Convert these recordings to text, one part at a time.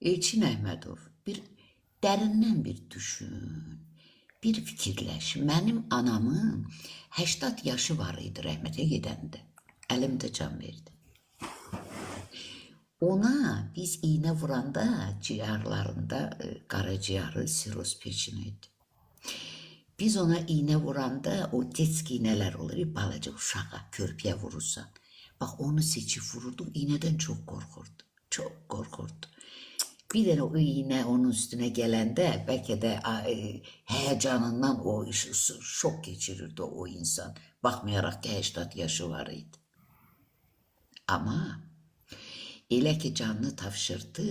Elçin Əhmədov, bir dərindən bir düşün, bir fikirləş. Mənim anamın 80 yaşı var idi rəhmətə gedəndə. Əlimdə can verdi. Ona biz iynə vuranda ciyarlarında qaraciyarı siroz peçini idi. Biz ona iynə vuranda o detski iynələr olur, balaca uşağa, körpəyə vurursan. Bax onu seçib vururduq, iynədən çox qorxurdu. Çox qorxurdu. Bir dənə o iynə onun üstünə gələndə bəlkə də həyəcanından o şok keçirirdi o insan. Baxmayaraq ki, 80 yaşı var idi. Amma elə ki canını tapşırdı,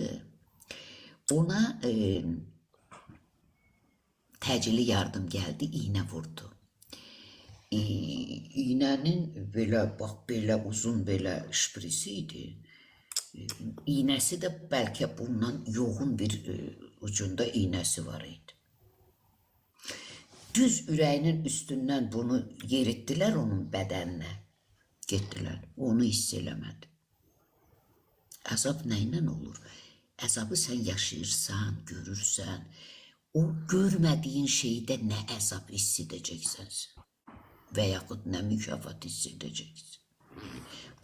ona təcili yardım gəldi, iynə vurdu. İynənin belə bax belə uzun belə şprisi idi. İynəsi də bəlkə bundan yoğun bir ucunda iynəsi var idi. Düz ürəyinin üstündən bunu yeritdilər onun bədəninə. Getdilər. Onu hiss eləmədi. Əzab nə ilə olur? Əzabı sən yaşayırsan, görürsən. O görmədiyin şeydə nə əzab hiss edəcəksən sən? Və yaxud nə mükafat hiss edəcəksən?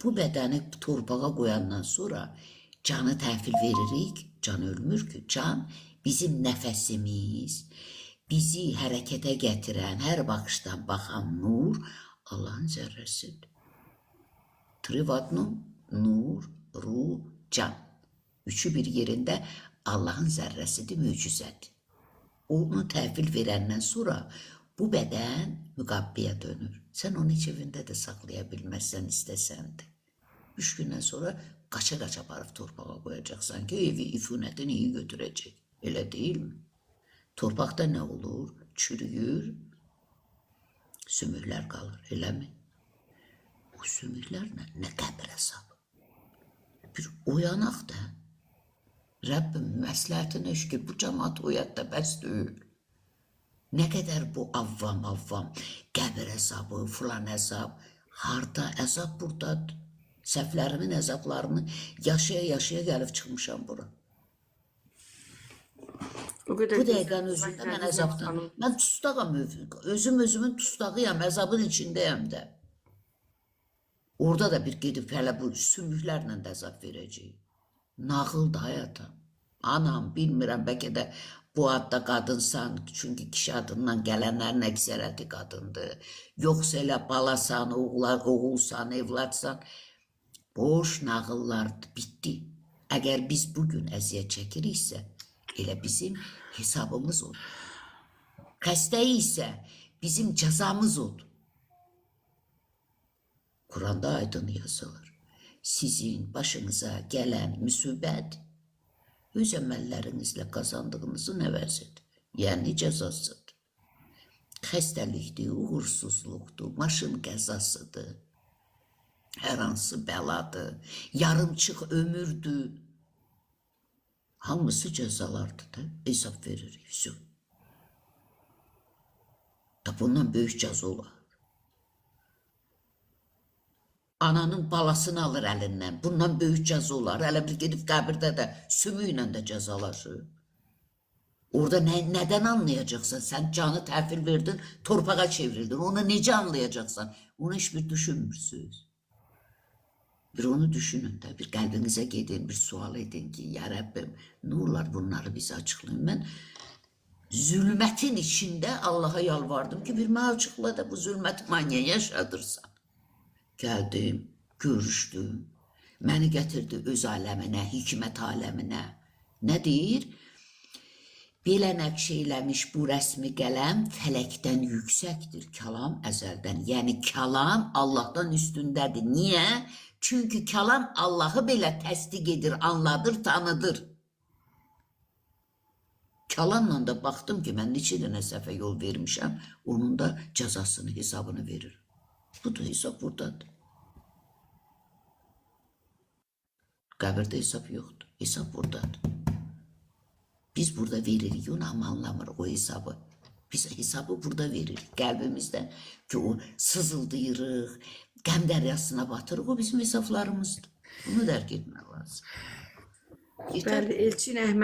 Bu bədəni torpağa qoyandan sonra canı təhvil veririk. Can ölmür ki. Can bizim nəfəsimiz, bizi hərəkətə gətirən, hər baxışdan baxan nur Allahın zərrəsidir. Trivadnum, nur, ruh, can. Üçü bir yerində Allahın zərrəsidir, möcüzədir. Onu təhvil verəndən sonra bu bədən müqabbiyə dönür. Sən onu heç evində də saxlaya bilməzsən, istəsən də. 3 gündən sonra qaça-qaça aparıb torpağa qoyacaqsan ki, evi ifunətin iyi götürəcək. Elə deyilmi? Torpaqda nə olur? Çürüyür, sümüklər qalır, eləmi? O sümüklərlə nə qəbir əzabı. Bir oyanaq da. Rəbbim məsləhətinə şükür bu cəmaat oyat da bəs deyil. Nə qədər bu avvam avvam, qəbir əzabı, filan əzab, harda əzab burdadır. Səhvlərimin əzablarını yaşaya-yaşaya gəlib çıxmışam bura. O qədər Bu gözəl dəqiqənin izah özündə mən verdiniz Elçin əzabdan, xanım. mən tustağam, özüm özümün tustağıyam, əzabın içindəyəm də. Orada da bir gedib hələ bu sümüklərlə də əzab verəcəyik. Nağıldır həyata. Anam, bilmirəm, bəlkə də bu adda qadınsan, çünki kişi adından gələnlərin əksəriyyəti qadındır. Yoxsa elə balasan, oğulsan, evladsan. Boş nağıllardır, bitdi. Əgər biz bugün əziyyət çəkiriksə, elə bizim hesabımız odur. Xəstəyiksə, bizim cəzamız odur. Kuranda aydın yazılır. Sizin başınıza gələn müsibət öz əməllərinizlə qazandığınızın əvəzidir. Yəni cəzasıdır. Xəstəlikdir, uğursuzluqdur, maşın qəzasıdır, hər hansı bəladır, yarımçıq ömürdür. Hamısı cəzalardır da, hesab veririk. Vəsə. Da bundan böyük cəza olar. Ananın balasını alır əlindən. Bundan böyük cəza olar. Hələ bir gedib qəbirdə də sümüklə də cəzalaşır. Orada nədən anlayacaqsan? Sən canı təhvil verdin, torpağa çevrildin. Onu necə anlayacaqsan? Onu heç bir düşünmürsünüz. Bir onu düşünün də, bir qəlbinizə gedin, bir sual edin ki, ya Rəbbim, nə olar bunları bizə açıqlayın. Mən zülmətin içində Allaha yalvardım ki, bir mənə açıqla da bu zülməti mənə niyə yaşadırsan? Gəldim, görüşdüm. Məni gətirdi öz aləminə, hikmət aləminə. Nə deyir? Belə nəqş eyləmiş bu rəsmi qələm fələkdən yüksəkdir kəlam əzəldən. Yəni kəlam Allahdan üstündədir. Niyə? Çünki kəlam Allahı belə təsdiq edir, anladır, tanıdır. Kəlamla da baxdım ki, mən neçə dənə səhvə yol vermişəm, onun da cəzasını, hesabını verir. Budur, hesab buradadır. Qəbirdə hesab yoxdur, hesab buradadır. Biz burada veririk, onu amma anlamırıq o hesabı. Biz hesabı burada veririk, qəlbimizdə ki o sızıldayırıq, qəm dəryasına batırıq, o bizim hesablarımızdır. Bunu dərk etmək lazım. Yeter. Bəli, Elçin Əhməd